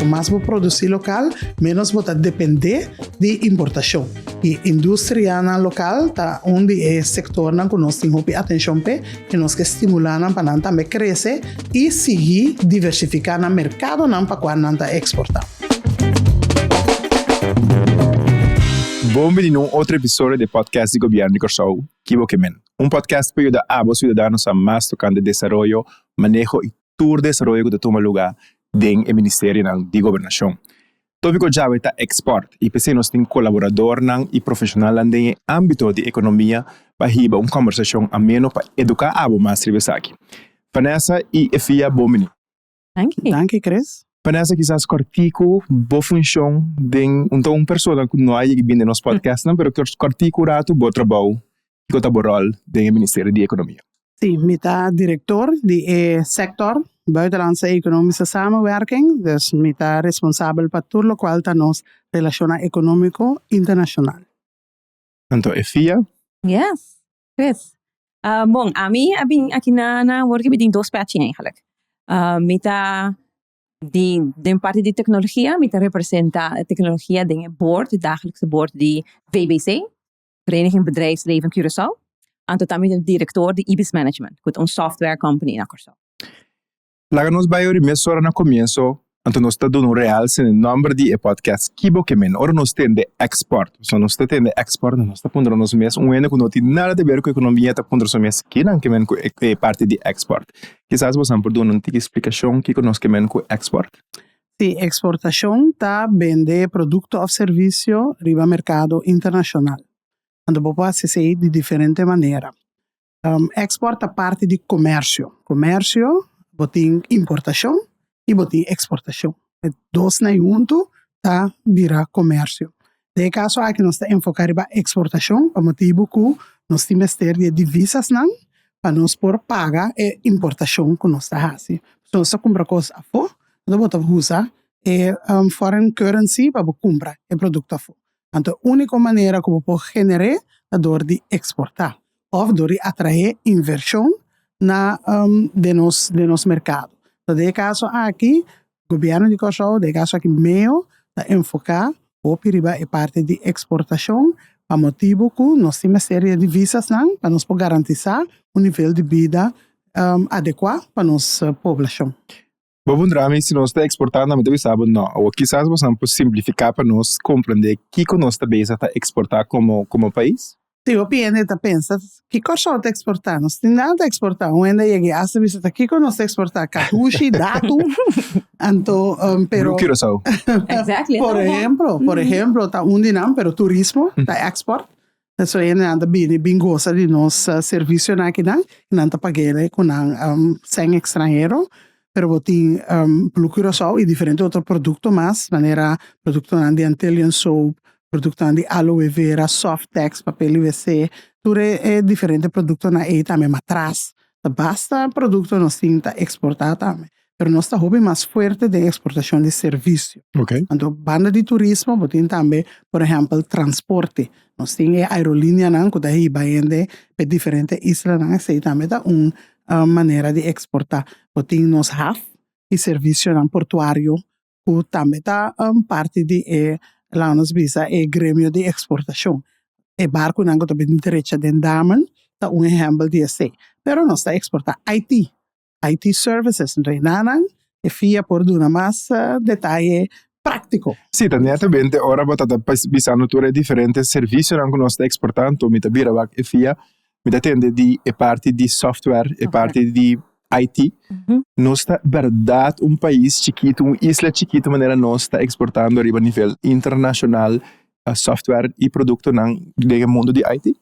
Mas bo produsí lokal, ménos bo ta dependé di importashon. I industrianan lokal ta un di e sektornan ku nos tin hopi atenshon p'e i nos ke stimulá nan pa nan tambe krese i sigui diversifiká nan merkadonan pa kua nan ta eksportá. Bon bini na un otro episodio di e podcast di Gobièrnu di Kòrsou, Ki Bo Ke Men? Un podcast pa yuda abo siudadano sa mas tokante desaroyo, maneho i tur desaroyo ku ta tuma lugá den e ministerionan di gobernashon. Tópiko djawe ta ekspòrt i p'esei nos tin kolaboradornan i profeshonalnan den e ámbito di ekonomia pa hiba un kòmbersashon ameno pa eduká abo mas riba esaki. Vanessa i Efia bon bini. Danki. Danki Chris. Vanessa kisas kòrtiku bo funshon den un ta un persona ku no a yega bini den nos podcastnan pero kòrtiku ratu bo trabou Kiko ta bo ròl den e Ministerio di Ekonomia? Sí, mi ta direktor di e sektor Buitenlandse Economische Samenwerking, dus mi ta responsabel pa tur lokual ta nos relashonnan ekonómiko internashonal. Anto e fia? Yes, Chris. Bon, ami a bin aki na na worki mi tin dos pèchi eigenlijk. Mi ta di den parti di teknologia mi ta representa teknologia den e board, e dagelijkse board di VBC. Vereniging Bedrijfsleven Curaçao, anto tambe ta direktor di Ibis Management, ku ta un software company na Kòrsou. Laga nos bai ori mesora na komienso, anto nos ta duna un realse na e nòmber di e podcast Ki Bo Ke Men. Ora nos tende export, pasobra nos ta tende export, nos ta puntra nos mes, un hende ku no tin nada di ber ku ekonomia ta puntra su mes ki nan ke men ku e parti di export. Kisas boso por duna un tiki splikashon kiko nos ke men ku export? Si eksportashon ta bende produkto òf servisio riba merkado internashonal. Anto bo por hasi esei di diferente manera. Ekspòrt ta parti di komersio. Komersio bo tin importashon i bo tin eksportashon. E dosnan huntu ta bira komersio. Den e kaso aki nos ta enfoká riba eksportashon pa motibu ku nos tin mester di e divisasnan pa nos por paga e importashon ku nos ta hasi. Si nos ta kumpra kos afó, anto bo ta usa e foreign currency pa bo kumpra e produkto afó. Anto e úniko manera ku bo por gener'é ta dor di eksportá òf dor di atraé invershon na den nos den nos merkado. Den e kaso aki Gobièrnu di Kòrsou, den e kaso aki meo, ta enfoká hopi riba e parti di eksportashon pa motibu ku nos tin mester di e divisasnan pa nos por garantisá un nivel di bida adekuá pa nos poblashon. Bo puntra mi si nos ta eksportando, mi ta bisa bo no. Awor kisas boso por simplifiká pa nos komprendé kiko nos ta bezig ta eksportá komo komo pais? Si hopi hende ta pensa, ki Kòrsou ta eksportá? Nos tin nada ta eksportá. Un hende a yega i asta bisa ta kiko nos ta eksportá? Kadushi, datu? Anto, pero. Blue Curaçao. Exactly. Por ehemplo, por ehemplo ta un di nan, pero turismo ta eksport. Eso hendenan ta bini bin gosa di nos servicionan akinan y nan ta pag'e cu nan sèn extranhero. Pero bo tin Blue Curaçao y diferente otro producto mas, manera productonan di Antillean Soap, productonan di Aloe Vera, Softex, papel di wc, tur e diferente productonan ey tambe, matras, ta basta producto nos tin ta exporta tambe. Pero nos ta hopi mas fuerte den exportacion di servicio. Anto banda di turismo bo tin tambe por ehempel transporte. Nos tin e aerolineanan cu ta hiba hende p'e diferente islanan, esey tambe ta un manera di exporta. Bo tin nos haf y servicionan portuario cu tambe ta parti di e, laga nos bisa, e gremio di exportacion. E barconan cu ta bin drecha den Damen ta un ehempel di esey. Pero nos ta exporta IT, IT services, enton e nanan e fia por duna mas detaye práctico. Sí, ta netamente ora bo ta ta bisando tur e diferente servicionan cu nos ta exporta, anto mi ta bira wak e fia, mi ta tende di e parti di software, e parti di IT. Nos ta berdad un pais chikito, un isla chikito manera nos ta exportando riba nivel internacional software y productonan den e mundo di IT?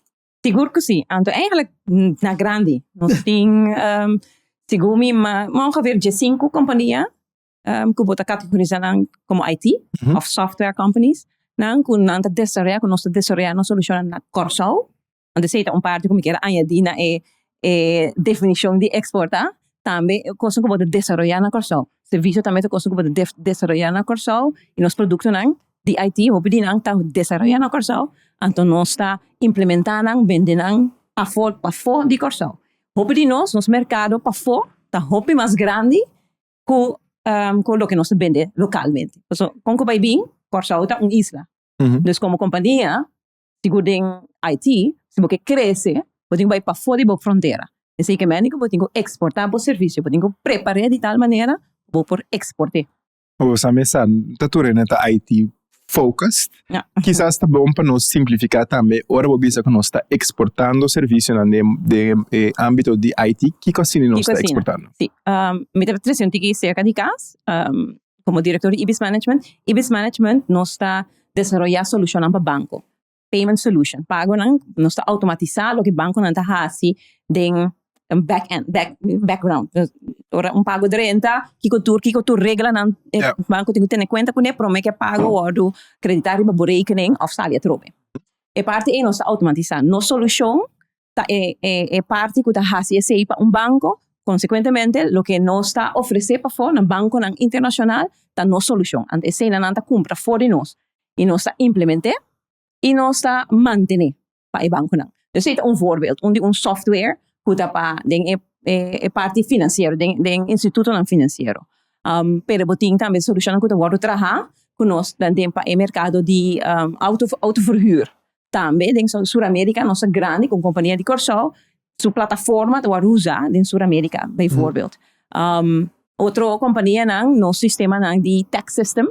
Sigur ku si. Anto eigenlijk na grandi. Nos tin segun mi ma ongeveer diesinku kompania ku bo ta kategorisá nan komo IT òf software companies nan ku nan ta desaroyá ku nos ta desaroyá nos solushonnan na Kòrsou. Anto esei ta un parti ku mi kier añadí na e e definishon di eksportá. Tambe e kosnan ku bo ta desaroyá na Kòrsou. Servisio tambe ta kosnan ku bo ta desaroyá na Kòrsou i nos produktonan di IT hopi di nan ta desaroyá na Kòrsou, anto nos ta implementá nan, bende nan afó, pafó di Kòrsou. Hopi di nos, nos merkado pafó ta hopi mas grandi ku ku loke nos ta bende lokalmente. Pasobra kon ku bai bin, Kòrsou ta un isla. Dus komo kompania, sigur den IT, si bo ke krese, bo tin ku bai pafó di bo frontera. Esei ke mende ku bo tin ku eksportá bo servisio, bo tin ku prepar'é di tal manera ku bo por eksport'é. Bo sa mesa ta tur hende ta IT focused. Kisas ta bon pa nos simplifica tambe ora bo bisa cu nos ta exportando servicionan den den e ambito di IT, kico asina nos ta exportando? Si, mi ta trece un tiki cerca di cas, como director di Ibis Management. Ibis Management nos ta desaroya solucionnan pa banco. Payment solution, pagonan, nos ta automatisa loke banconan ta haci den back end, back, background. Ora un pago drenta, kiko tur, kiko tur reglanan e banco tin ku tene kuenta kuné promé ku e pago wòrdu kreditá riba bo rekening òf sali atrobe. E parti ei nos ta outomatisá. Nos solushon ta e e e parti ku ta hasi esei pa un banko, konsekuentemente loke nos ta ofresé pafó na bankonan internashonal ta nos solushon. Anto eseinan nan ta kumpra for di nos i nos ta implement'é i nos ta mantené pa e bankonan. Esei ta un voorbeeld, un di un software ku ta pa den e e parti finansiero, den den institutonan finansiero. Pero bo tin tambe solushonnan ku ta wòrdu traha ku nos ta den pa e merkado di auto autoverhuur. Tambe den Sur Amerika nos ta grandi ku un kompania di Kòrsou su plataforma ta wòrdu usa den Sur Amerika bijvoorbeeld. Otro kompanianan nos sistemanan di tax system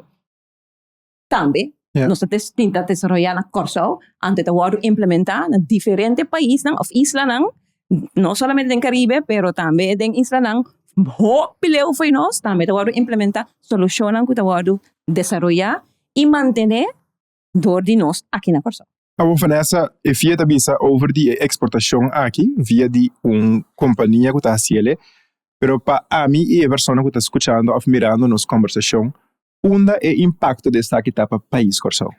Tambe nos ta tin ta desaroyá na Kòrsou, anto ta wòrdu implementá na diferente paisnan òf islanan, no solamente den Karibe, pero tambe den islanan hopi leu fo'i nos, tambe ta wòrdu implementá solushonnan ku ta wòrdu desaroyá i mantené dor di nos aki na Kòrsou. Awor Vanessa, e via ta bisa over di e eksportashon aki via di un kompania ku ta hasi el'e, pero pa ami i e persona ku ta skuchando òf mirando nos kòmbersashon, Unda e impakto di esaki ta pa pais Kòrsou?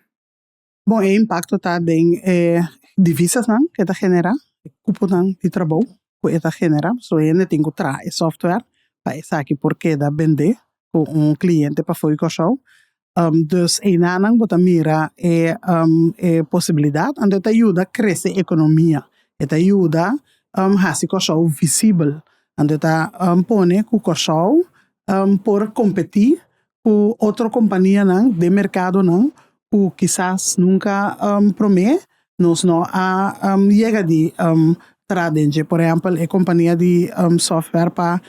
Bon, e impakto ta den e divisasnan ku e ta generá, e kuponan di trabou ku e ta generá. So hende tin ku traha e software pa esaki por keda bendé ku un kliente pafó di Kòrsou. Dus einanan bo ta mira e e posibilidat, anto e ta yuda krese ekonomia, e ta yuda hasi Kòrsou visibel, anto e ta pone ku Kòrsou por kompetí ku otro kompanianan den merkadonan ku kisas nunka promé nos no a yega di traha den dje. Por ehèmpel e kompania di software pa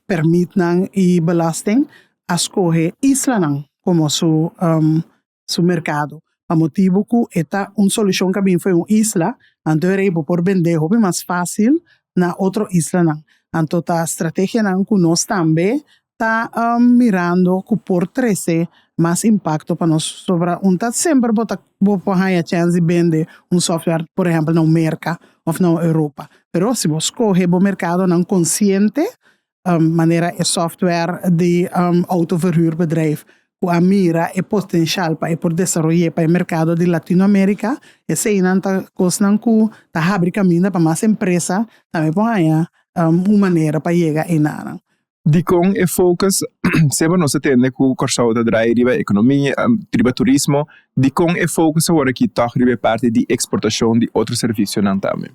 pèrmitnan i belasting a skohe islanan komo su su merkado. Pa motibu ku e ta un solushon ku a bin for un isla, anto e rei bo por bend'é hopi mas fásil na otro islanan. Anto ta strategianan ku nos tambe ta mirando ku por trese mas impakto pa nos. Sobra un ta semper bo ta bo por haña chèns di bende un software por ehèmpel na un Merka òf na un Europa. Pero si bo skohe bo merkadonan konsiente manera e software di autoverhuurbedrijf ku a mira e potenshal pa e por desaroy'é pa e merkado di Latinoamérika, eseinan ta kosnan ku ta habri kaminda pa mas empresa tambe por haña un manera pa yega einanan. Dikon e focus, semper nos ta tende ku Kòrsou ta drai riba ekonomia, riba turismo, dikon e focus awor aki tòg riba e parti di eksportashon di otro servisionan tambe?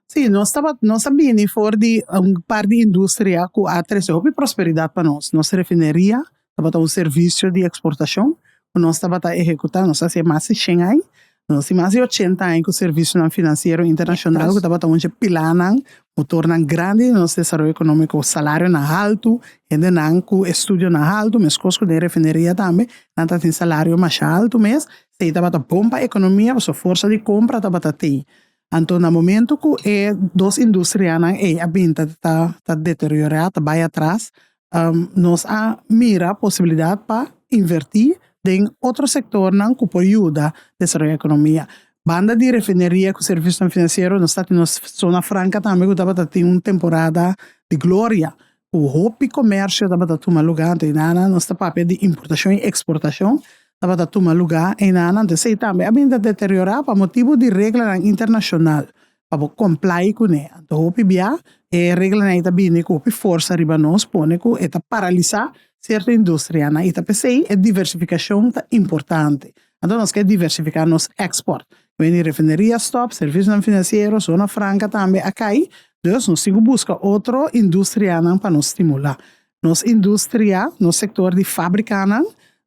Sí, nos tabat, nos a bini for di un par di industria ku a trese hopi prosperidat pa nos. Nos refineria tabata un servisio di eksportashon ku nos tabata ehekutá, nos a hasi mas di shen aña, nos tin mas di ochenta aña ku servisionan finansiero internashonal ku tabata un dje pilanan, motornan grandi di nos desaroyo ekonómiko, salarionan haltu, hendenan ku estudionan haltu, meskos ku den refineria tambe, nan tabatin salario masha haltu mes, esei tabata bon pa ekonomia pasobra forsa di kompra tabata tei. Anto na momento ku e dos industrianan ei a bin ta ta deteriorá, ta bai atras, nos a mira posibilidat pa invertí den otro sektornan ku por yuda desaroyá ekonomia. Banda di refineria ku servisionan finansiero nos ta tin nos zona franka tambe ku tabata tin un temporada di gloria ku hopi komersio tabata tuma lugá. Anto einanan nos ta papia di importashon i eksportashon tabata tuma lugá einanan. Anto esei tambe a bin ta deteriorá pa motibu di reglanan internashonal pa bo komplai kuné. Anto hopi bia e reglanan ei ta bini ku hopi forsa riba nos pone ku e ta paralisá sierto industrianan i ta p'esei e diversifikashon ta importante. Anto nos ke diversifiká nos èkspòrt. Wen di refineria stòp, servisionan finansiero, zona franka tambe a kai. Dus nos tin ku buska otro industrianan pa nos stimulá. Nos industria, nos sektor di fabrikanan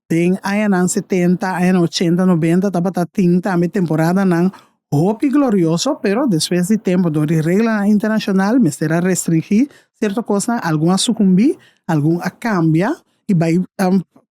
den añanan setenta, añanan ochenta, nobenta tabata tin tambe temporadanan hopi glorioso, pero despues di tempu dor di reglanan internashonal mester a restringí sierto kosnan, algun a sukumbí, algun a kambia i bai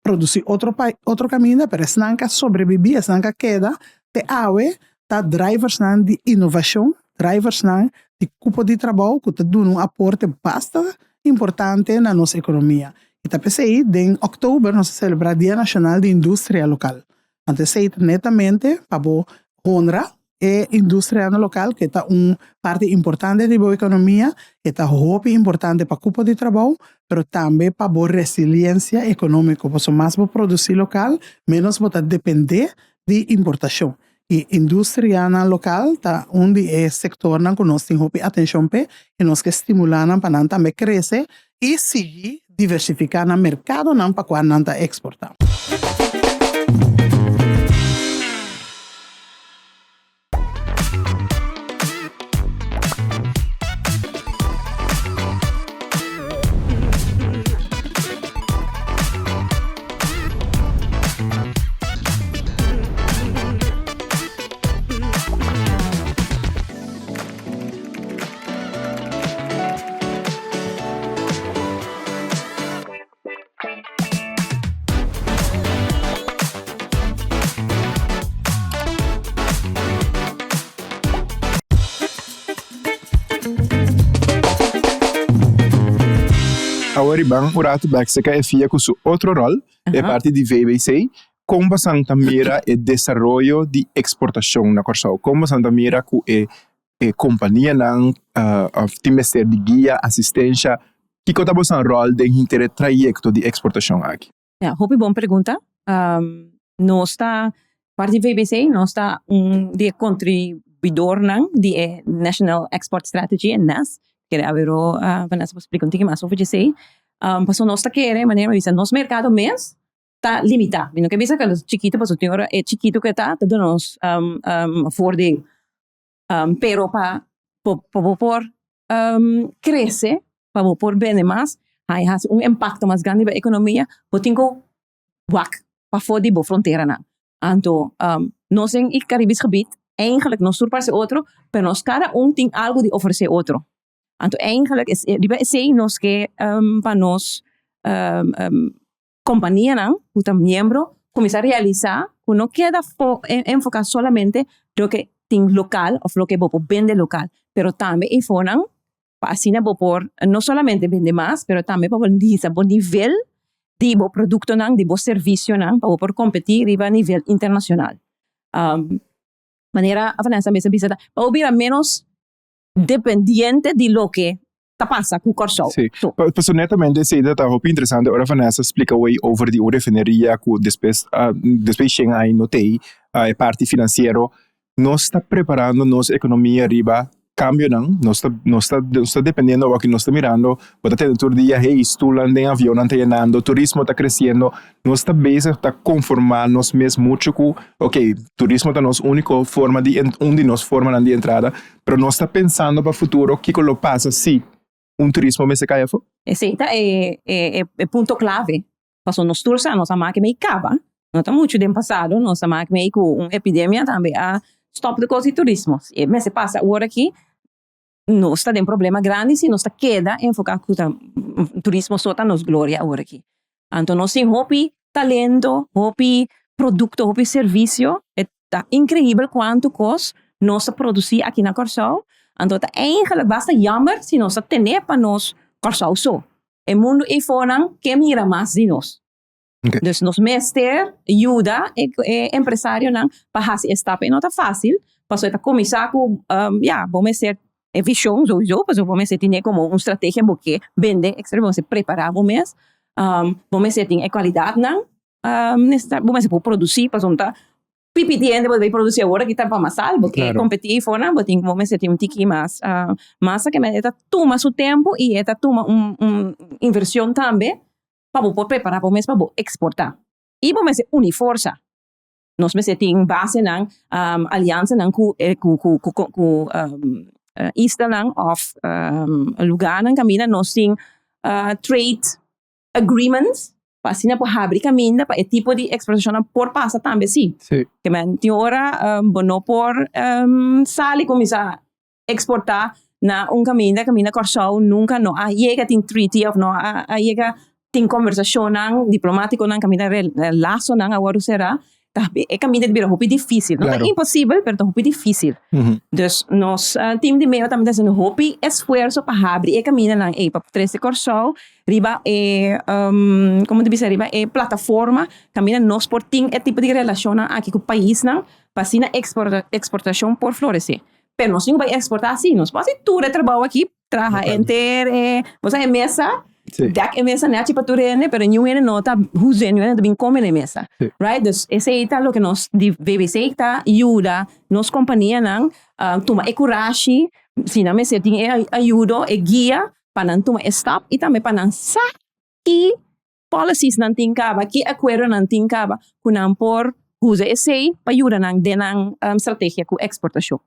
produsí otro otro kaminda, pero esnan ku a sobrebibí, esnan ku a keda te awe ta driversnan di inovashon, driversnan di kupo di trabou ku ta duna un aporte basta importante na nos ekonomia. I ta p'esei den òktober nos ta selebrá Dia Nashonal di Industria Lokal. Anto esei ta netamente pa bo honra e industrianan lokal ku ta un parti importante di bo ekonomia, e ta hopi importante pa kupo di trabou, pero tambe pa bo resiliensia ekonómiko, pasobra mas bo produsí lokal, ménos bo ta dependé di importashon. I industrianan lokal ta un di e sektornan ku nos tin hopi atenshon p'e i nos ke stimulá nan pa nan tambe krese i sigui diversifiká nan merkadonan pa kua nan ta eksportá. Awor riban un ratu bek seka e fia ku su otro ròl, e parti di VBC. Kon bosan ta mira e desaroyo di eksportashon na Kòrsou? Kon bosan ta mira ku e e kompanianan òf tin mester di guia, asistensha? Kiko ta bosan ròl den henter e trayekto di eksportashon aki? Ya, hopi bon pregunta. Nos ta, parti di VBC, nos ta un di e kontribuidornan di e National Export Strategy, e NES. Kere awero Vanessa por splika un tiki mas over djesei. Pasobra nos ta kere, manera mi a bisa, nos merkado mes ta limitá. Mi no ke bisa ku e chikitu, pasobra tin ora e chikitu ku e ta, ta duna nos voordeel. Pero pa pa bo por krese, pa bo por bende mas, hay hasi un impakto mas grandi riba ekonomia, bo tin ku wak pafó di bo fronteranan. Anto nos den e Caribisch gebied, eigenlijk nos tur parse otro, pero nos kada un tin algu di ofresé otro. Anto eigenlijk riba esei nos ke pa nos kompanianan ku ta miembro kuminsá realisá ku no keda enfoká solamente loke tin lokal òf loke bo por bende lokal, pero tambe e fonan pa asina bo por no solamente bende mas, pero tambe pa bo hisa bo nivel di bo produktonan, di bo servisionan pa bo por kompetí riba nivel internashonal. Manera Vanessa mes a bisa ta pa bo bira ménos dependiente di loke ta pasa ku Kòrsou. Sí, pasobra netamente esei ta ta hopi interesante ora Vanessa splika way over di un refineria ku despues despues shen aña no t'ei e parti finansiero. Nos ta preparando nos ekonomia riba kambionan, nos ta nos ta nos ta dependiendo awor ku nos ta mirando bo ta tende tur dia hey stulnan den avionnan ta yenando, turismo ta kresiendo, nos ta bezig ta konformá nos mes muchu ku ok turismo ta nos úniko forma di un di nos formanan di entrada, pero nos ta pensando pa futuro kiko lo pasa si un turismo mester kai afó. Esei ta e e punto klave, pasobra nos tur sa nos a maki mei kaba, no ta muchu den pasado nos a maki mei ku un epidemia tambe a stòp de kos di turismo, si e mester pasa awor aki nos ta den problema grandi si nos ta keda enfoká ku ta turismo so ta nos gloria awor aki. Anto nos tin hopi talento, hopi produkto, hopi servisio, e ta inkreibel kuantu kos nos ta produsí aki na Kòrsou, anto ta eigenlik basta jammer si nos ta tene pa nos Kòrsou so. E mundu eifonan ke mira mas di nos. Dus nos mester yuda e empresarionan pa hasi e stap. E no ta fásil, pasobra e ta kuminsá ku ya, bo mester e vishon souiso, pasobra bo mester tene komo un strategia bo ke bende etcetera, bo mester prepará bo mes, bo mester tin e kualidatnan bo mester por produsí pasobra ta pipi di hende bo debe produsí awor aki ta pa masal, bo ke kompetí eifonan bo tin bo mester tin un tiki mas masa ke e ta tuma su tempu i e ta tuma un invershon tambe. pa bo por prepará bo mes pa bo eksportá. I bo mester uni forsa. Nos mester tin basenan, aliansanan ku ku ku islanan òf lugánan kaminda nos tin trade. agreements pa asina por habri kaminda pa e tipo di eksportashonnan por pasa tambe si. Ke men tin ora bo no por sali kuminsá eksportá na un kaminda, kaminda Kòrsou nunka no a yega tin treaty òf no a yega tin kombersashonnan diplomatikonan kaminda lasonan a wòrdu será. Ta e kaminda ta bira hopi difísil. No ta imposibel, pero ta hopi difísil. Dus nos team di meo tambe ta hasiendo hopi esfuerso pa habri e kamindanan ei, pa trese Kòrsou riba e, komo ta bisa, riba e plataforma kaminda nos por tin e tipo di relashonnan aki ku paisnan pa asina eksportashon por floresé. Pero nos tin ku bai eksportá sí, nos por hasi tur e trabou aki, traha enter e, bo sa e mesa, dek e mesa nechi pa tur hende, pero niun hende no ta huz'é, niun hende no ta bin kome na e mesa, right? Dus esei ta loke nos di VBC ta yuda nos kompanianan tuma e kurashi, si nan mester tin e ayudo, e guia pa nan tuma e stap i tambe pa nan sa ki policies nan tin kaba, ki akuerdonan tin kaba ku nan por usa esei pa yuda nan den nan strategia ku eksportashon.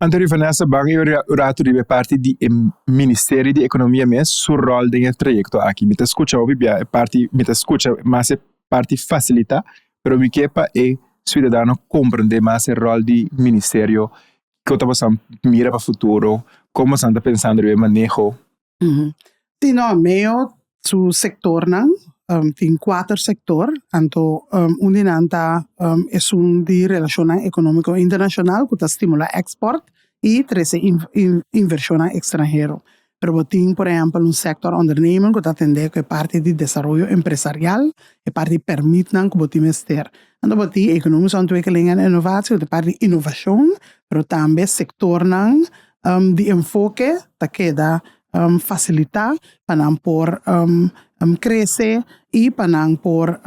Anto Vanessa, ban e rato riba e parti di e Ministerio di Ekonomia mes su ròl den e trayekto aki. Mi ta skucha hopi bia e parti, mi ta skucha mas e parti fasilitá, pero mi ke pa e siudadano komprendé mas e ròl di ministerio, kiko ta boso mira pa futuro, kon boso ta pensando riba e maneho. Si no, meo su sectornan tin cuater sector, anto un di nan ta esun di relacionnan economico internacional cu ta stimula export y trece inversionnan extranhero. Pero bo tin por ehempel un sector onderneming cu ta atende cu e parti di desaroyo empresarial, e parti di permitnan cu bo tin mester. Anto bo tin economische ontwikkeling en innovatie cu ta e parti di innovacion, pero tambe sectornan di enfoke ta keda fasilitá pa nan por krese i pa nan por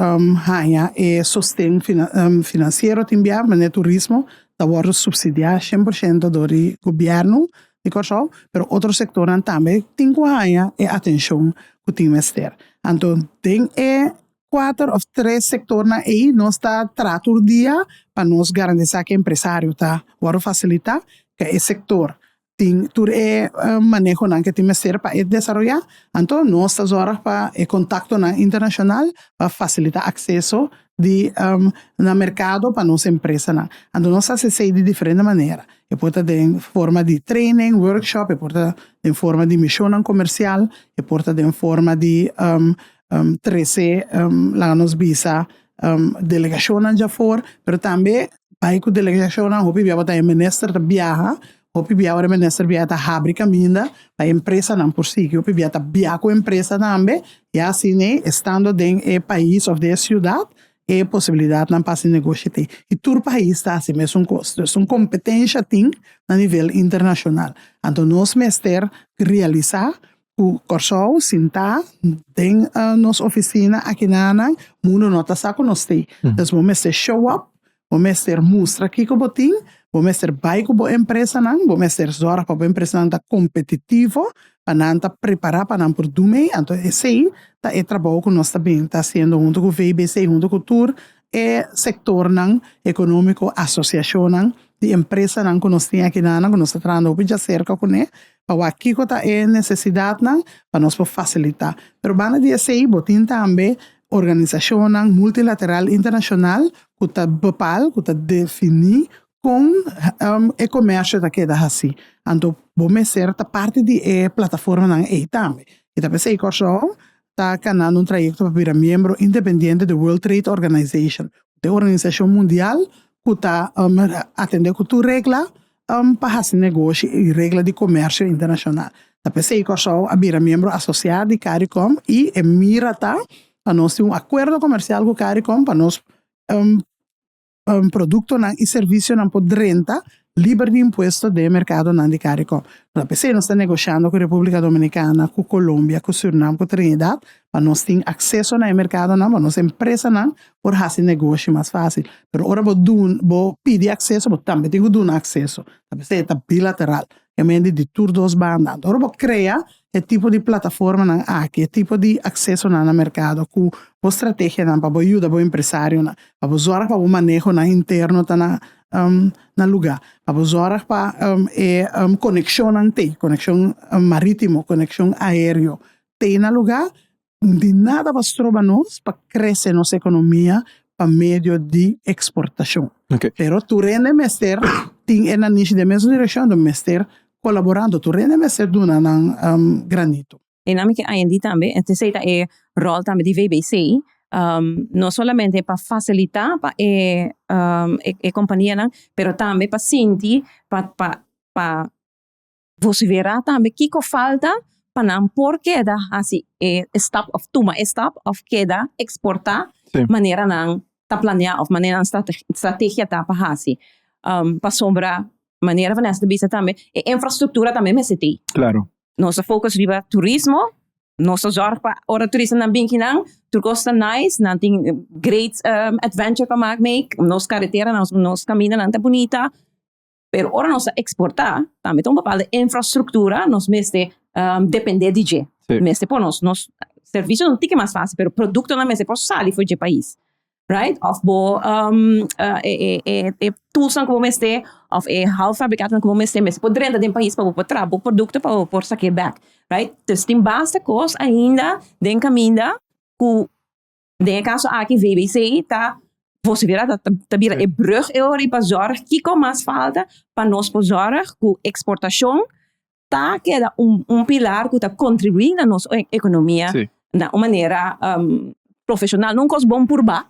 haña e sosten finansiero tin bia manera turismo ta wòrdu supsidiá 100% dor di gobièrnu di Kòrsou, pero otro sektornan tambe tin ku haña e atenshon ku tin mester. Anto den e kuater òf tres sektornan ei nos ta traha tur dia pa nos garantisá ku e empresario ta wòrdu fasilitá, ku e sektor tin tur e manehonan ku tin mester pa e desaroyá. Anto nos ta zòrg pa e kontaktonan internashonal pa fasilitá akseso di na merkado pa nos empresanan. Anto nos ta hasi esei di diferente manera. E por ta den forma di training, workshop, e por ta den forma di mishonnan komersial, e por ta den forma di trese laga nos bisa delegashonnan djafor, pero tambe bai ku delegashonnan hopi bia bo ta e minister ta biaha, hopi bia ora e minister biaha ta habri kaminda pa e empresanan por sigui, hopi bia ta bia ku empresa tambe ya asina estando den e pais òf den e siudat e posibilidatnan pa hasi negoshi tin. I tur pais ta hasi mesun kos. Dus un kompetensha tin na nivel internashonal. Anto nos mester realisá ku Kòrsou sintá den nos ofisina akinanan, mundu no ta sa ku nos tin. Dus bo mester show up, bo mester mustra kiko bo tin, bo mester bai ku bo empresanan, bo mester zòrg pa bo empresanan ta kompetitivo, pa nan ta prepará pa nan por dumei. Anto esei ta e trabou ku nos ta bin ta hasiendo huntu ku VBC, huntu ku tur e sektornan ekonómiko, asosiashonnan di empresanan ku nos tin akinanan, ku nos ta trahando hopi djaserka kuné, pa wak kiko ta e nesesidatnan pa nos por fasilitá. Pero banda di esei bo tin tambe organisashonnan multilateral internashonal ku ta bepal, ku ta definí kon e komersio ta keda hasí. Anto bo mester ta parti di e plataformanan ei tambe. I ta p'esei Kòrsou ta kanando un trayekto pa bira miembro independiente di World Trade Organization, e organisashon mundial ku ta atendé ku tur regla pa hasi negoshi i regla di komersio internashonal. Ta p'esei Kòrsou a bira miembro asosiá di Caricom i e mira ta pa nos tin un akuerdo komersial ku Caricom pa nos produktonan i servisionan por drenta liber di impuesto den e merkadonan di Caricom. Ta p'esei nos ta negoshando ku Repúblika Dominikana, ku Colombia, ku Surinam, ku Trinidad pa nos tin akseso na e merkadonan pa nos empresanan por hasi negoshi mas fásil. Pero ora bo dun bo pidi akseso bo tambe tin ku duna akseso. Ta p'esei e ta bilateral, e mende di tur dos banda. Anto ora bo krea e tipo di plataformanan aki, e tipo di aksesonan na merkado ku bo strategianan pa bo yuda bo empresarionan, pa bo zòrg pa bo manehonan interno ta na na lugá, pa bo zòrg pa e konekshonnan t'ei, konekshon marítimo, konekshon aéreo t'ei na lugá. Di nada pa stroba nos pa krese nos ekonomia pa medio di eksportashon. Pero tur hende mester tin e nanishi den mesun direkshon, anto mester kolaborá, anto tur hende mester duna nan granito. E nan mi ke añadí tambe, esei ta e ròl tambe di VBC, no solamente pa fasilitá pa e e kompanianan, pero tambe pa sinti pa pa pa Vosiverá tambe kiko falta pa nan por keda hasi e stap òf tuma e stap òf keda eksportá manera nan ta planeá òf manera nan strategia ta pa hasi. Pasobra manera Vanessa ta bisa tambe e infrastruktura tambe mester tin. Nos ta focus riba turismo, nos ta zòrg pa ora turistanan bin kinan tur kos ta nice, nan tin great adventure pa make, nos karetera, nos kamindanan ta bunita. Pero ora nos ta exporta, tambe ta un bepaalde infrastructura nos mester depende di dje. Sí. Mester por nos, nos servicio no tiki mas fácil, pero productonan mester por sali for dje pais. Right? Of bo e, e, e, e toolsnan ku bo mester, of e halffabrikaatnan ku bo mester, mester por drenta den pais pa bo por traha bo producto pa bo por sak'é bek. Right? Dus tin basta kos ainda den kaminda ku Den e kaso aki VBC ta vosivera ta ta bira e brug e ora i pa zòrg kiko mas falta pa nos por zòrg ku eksportashon ta keda un un pilar ku ta kontribuí na nos ekonomia na un manera profeshonal no un kos bon purba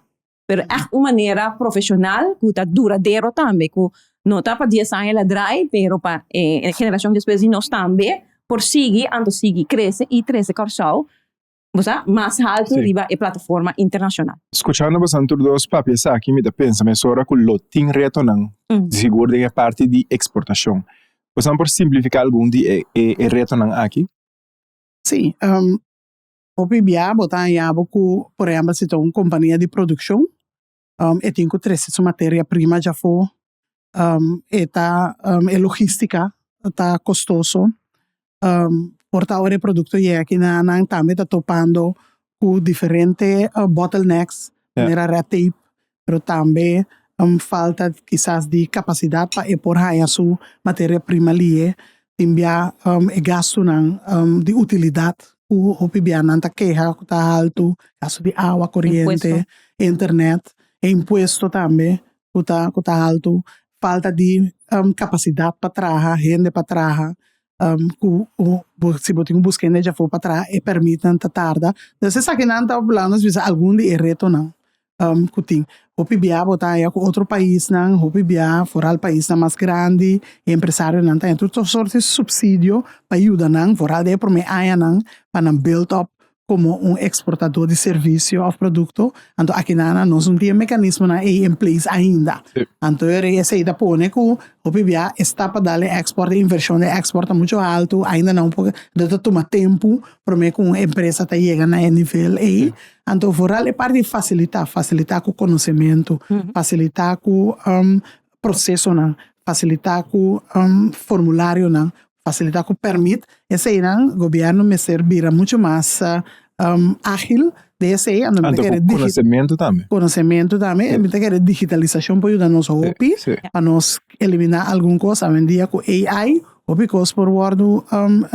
pero ègt un manera profeshonal ku ta duradero tambe ku no ta pa dies aña el a drai pero pa e generashon despues di nos tambe por sigui anto sigui krese i trese Kòrsou Bo sa, mas haltu riba e plataforma internashonal. Skuchando bosan tur dos papia esaki mi ta pensa mesora ku lo tin retonan sigur den e parti di eksportashon. Bosan por simplifiká algun di e e retonan aki? Sí, hopi bia bo ta haña bo ku por ehèmpel si ta un kompania di produkshon e tin ku trese su materia prima djafó, e ta e logístika ta kostoso. Por ta ora e produkto yega aki na nan tambe ta topando ku diferente bottlenecks manera red tape pero tambe falta kisas di kapasidat pa e por haña su materia prima lihe. Tin bia e gastunan di utilidat ku hopi bia nan ta keha ku ta haltu, gastu di awa, koriente, internet, e impuesto tambe ku ta ku ta haltu, falta di kapasidat pa traha, hende pa traha, ku si bo tin ku buska hende djafó pa traha e pèrmitnan ta tarda. Entonces esakinan ta laga nos bisa algun di e retonan ku tin. Hopi bia bo ta haña ku otro paisnan, hopi bia foral paisnan mas grandi e empresarionan ta haña tur sort di supsidio pa yuda nan foral den e promé añanan pa nan build up komo un eksportadó di servisio òf produkto, anto akinan nos no tin e mekanismonan ei en place ainda. Anto esei ta pone ku hopi bia e stap pa dal e eksport, e invershon den eksport ta muchu haltu, ainda nan por, anto ta tuma tempu promé ku un empresa ta yega na e nivel ei. Anto vooral e parti di fasilitá, fasilitá ku konosementu, fasilitá ku prosesonan, fasilitá ku formularionan, fasilitá ku pèrmit, eseinan gobièrnu mester bira muchu mas ágil den esei. Anto ku konosementu tambe. Konosementu tambe. Mi ta kere digitalisashon por yuda nos hopi pa nos eliminá algun kos. Awendia ku AI hopi kos por wòrdu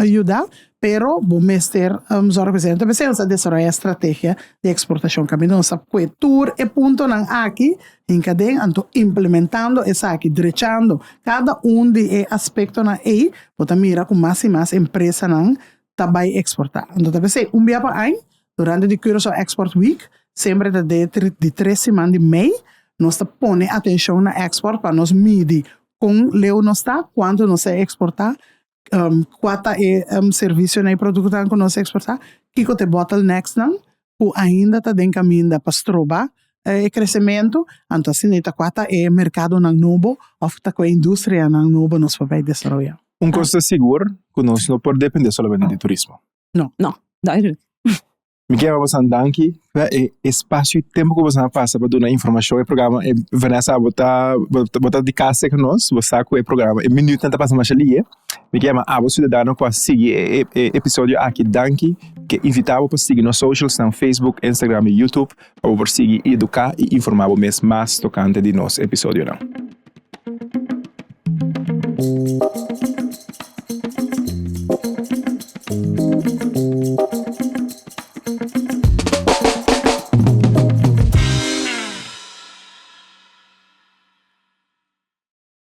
yuda, pero bo mester zòrg pa esei. Anto p'esei nos a desaroyá e strategia di eksportashon. Kaminda nos a kue tur e puntonan aki Hinka den, anto implementando esaki, drechando kada un di e aspektonan ei, bo ta mira ku mas i mas empresanan ta bai eksportá. Anto ta p'esei un bia pa aña, durante di Curaçao Export Week, semper ta den e di tres siman di mei, nos ta pone atenshon na eksport pa nos midi kon leu nos ta, kuantu nos a eksportá, kua ta e servisionan i produktonan ku nos a eksportá, kiko ta e bottlenecksnan ku ainda ta den kaminda pa stroba e kresementu, anto asina ta kua ta e merkadonan nobo òf ta kua e industrianan nobo nos por bai desaroyá. Un kos ta sigur ku nos no por dependé solamente di turismo. No. No, duidelijk. Mi ke bosan danki pa e espasio i tempu ku bosan a pasa pa duna informashon e programa e Vanessa bo ta bo ta di kas ku nos bo sa ku e programa e minütnan ta pasa masha lihe mi ke yama abo siudadano ku a sigui e episodio aki danki ke invita bo pa sigui nos socialsnan Facebook, Instagram i YouTube pa bo por sigui eduka i informa bo mes mas tokante di nos episodionan.